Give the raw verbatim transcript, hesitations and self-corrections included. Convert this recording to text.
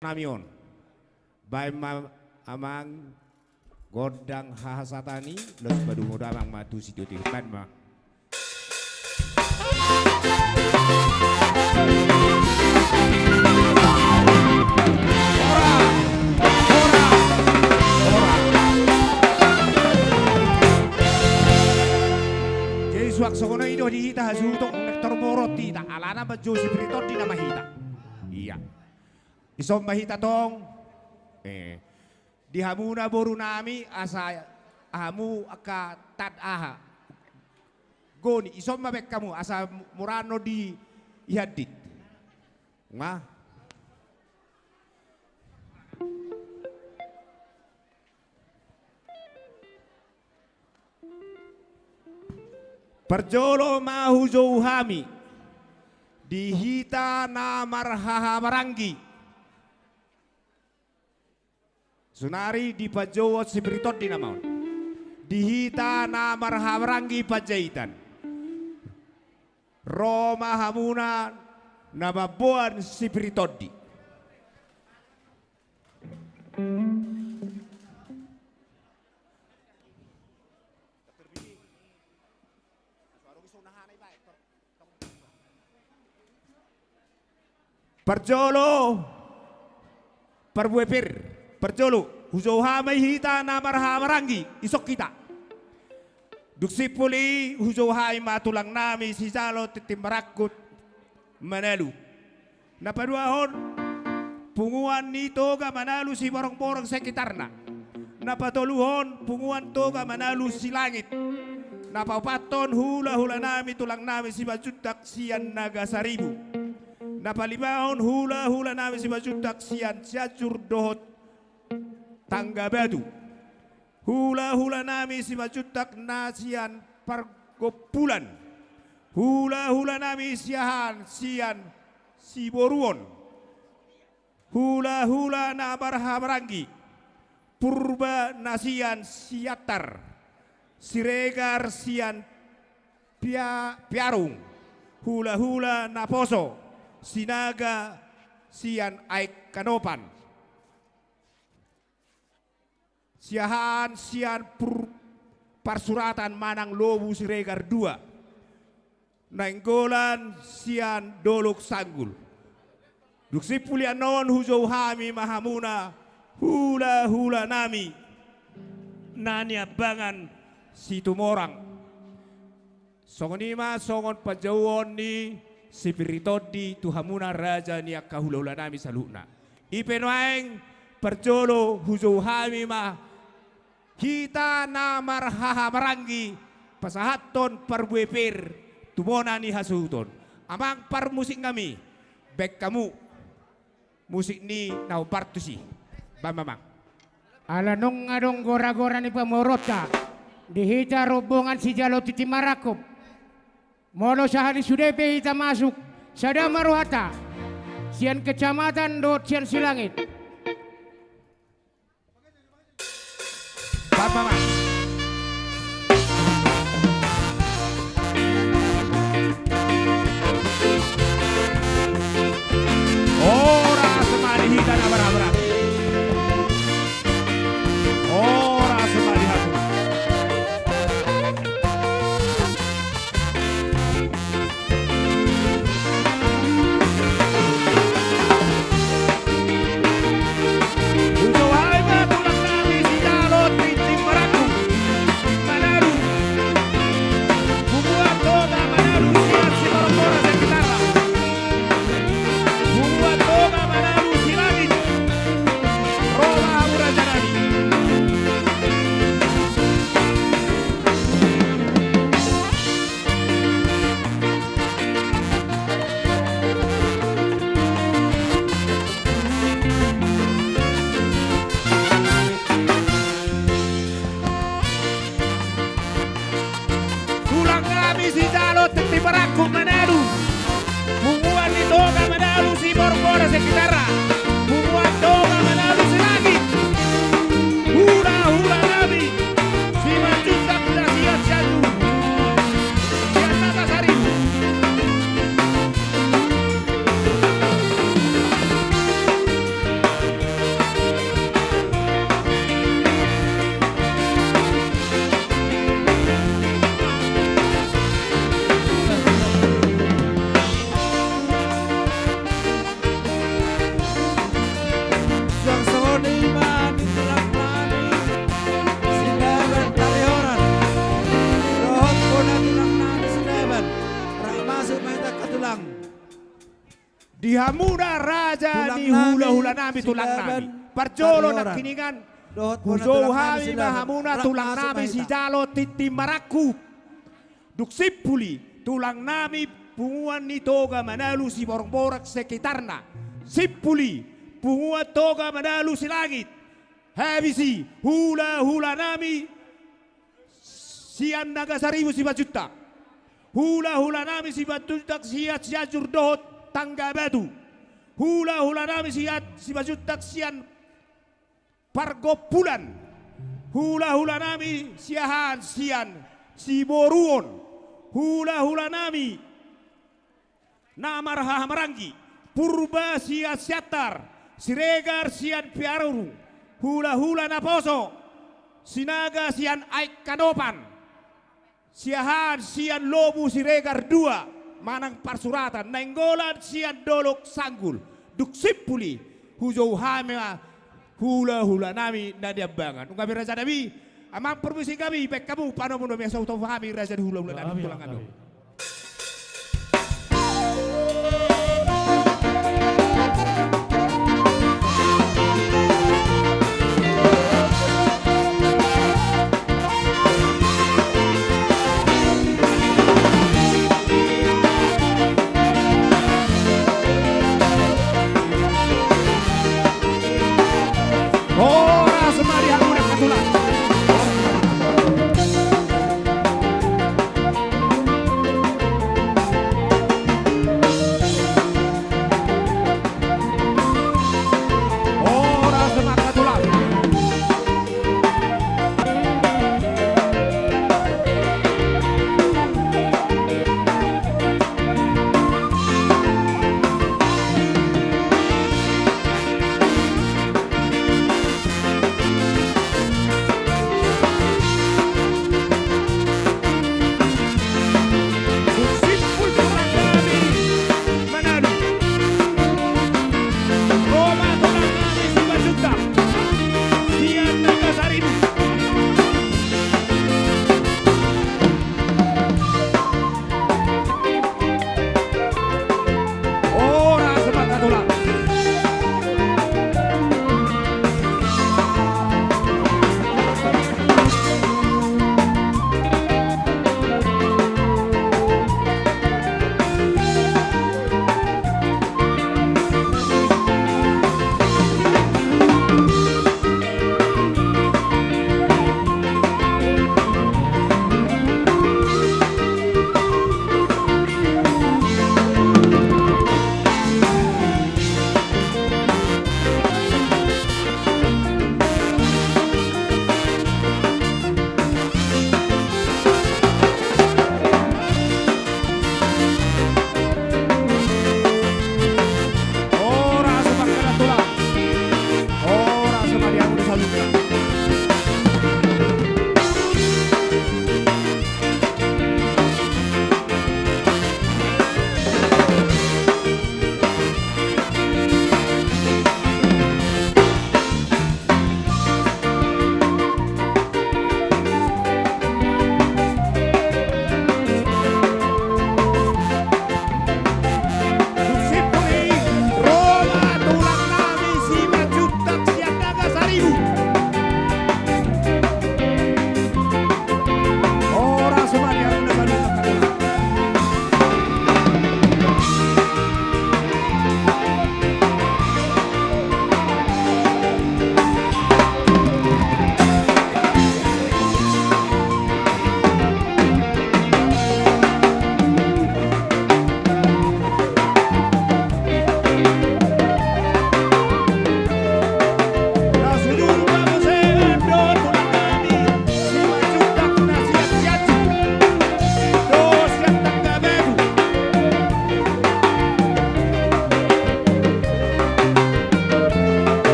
nami on. Baen ma amang gondang hahasatan i, laos padomu damang ma tu sitio-tio. Baen ma. Horas! Horas! Horas! Jadi suang songon i do di hita hasuhuton, naeng tor morot hita, alana manjou sipir ni tondi nama hita. Ia. Dison ma hita tong. Eh. Di hamuna boru nami asa hamu angka tan aha. Goni, dison ma baen hamu asa murano di ihandit. Nga. Parjolo ma hujou hami di hita na marhahamaranggi. Sonari di panjouon sipir ni tondi nama on. Di hita na marhahamaranggi Panjaitan. Ro ma hamuna na mamboan sipir ni tondi. Parjolo, parbue pir, parjolo, hujou hami hita na marhahamaranggi, dison hita. Dung simpul i hujou hami ma tulang nami sijalo tintin marangkup Manalu. Na paduahon, punguan ni Toga Manalu siborongborong sekitarna. Na patoluhon, punguan Toga Manalu Silangit. Na paopathon, hulahula nami tulang nami Simanjuntak sian Nagasaribu. Na palimahon, hulahula nami Simanjuntak sian Sianjur dohot Tanggabatu. Hulahula nami Simanjuntak na sian pargompulan. Hulahula nami Siahaan sian Siboruon. Hulahula na marhahamaranggi Purba na sian Siantar. Siregar sian Pia-, Piarung. Hulahula naposo Sinaga sian Aek Kanopan. Siahaan sian Pur-, Parsuratan manang Lobu Siregar dua. Nainggolan sian Dolok Sanggul. Dung simpul i annon hujou hami ma hamuna hulahula nami na niambangan Situmorang. Songon i ma songon panjouon ni sipir ni tondi tu hamuna raja ni angka hulahula nami saluhutna. I pe nuaeng parjolo hujou hami ma hita na marhahamaranggi pasahathon parbue pir tu bona ni hasuhuton. Amang parmusik nami, baen hamu musik ni na hombar tusi. Baen ma amang. Ala nunga adong goragora ni pamoruonta di hita rombongan sijalo tintin marangkup. Molo sahali sude pe hita masuk, sada ma rohanta sian kecamatan dohot sian Silangit. Baen ma amang. Horas ma di hita na marhahamaranggi. Horas ma di hasuhuton. Hujou hami ma tulang nami sijalo tintin marangkup. Di hamuna raja ni hulahulanami, tulangnami Silaban, parjolo nangkiningan, dohot bona tulangnami Silaban, hujou hami ma hamuna tulangnami sijalo tintin marangkup. Dung simpuli, tulangnami punguan ni Toga Manalu Siborongborong sekitarna. Simpuli, punguan Toga Manalu Silangit. Habis i, hulahulanami sian Nagasaribu Simanjuntak. Hulahulanami Simanjuntak sian Sianjur dohot Tanggabatu. Hulahulanami sian Simanjuntak sian Pargompulan. Hulahulanami Siahaan sian Siboruon. Hulahulanami na marhahamaranggi, Purba sian Siantar, Siregar sian Piarurung, hulahula naposo, Sinaga sian Aek Kanopan, Siahaan sian Lobu Siregar dua, manang Parsuratan, Nainggolan sian Dolok Sanggul. Dung simpuli, hujou hami ma hulahulanami na niambangan. Nunga be rajanami, amang parmusik nami, baen hamu panomon nami, asa hutopa hami raja ni hulahulanami, tulangnami.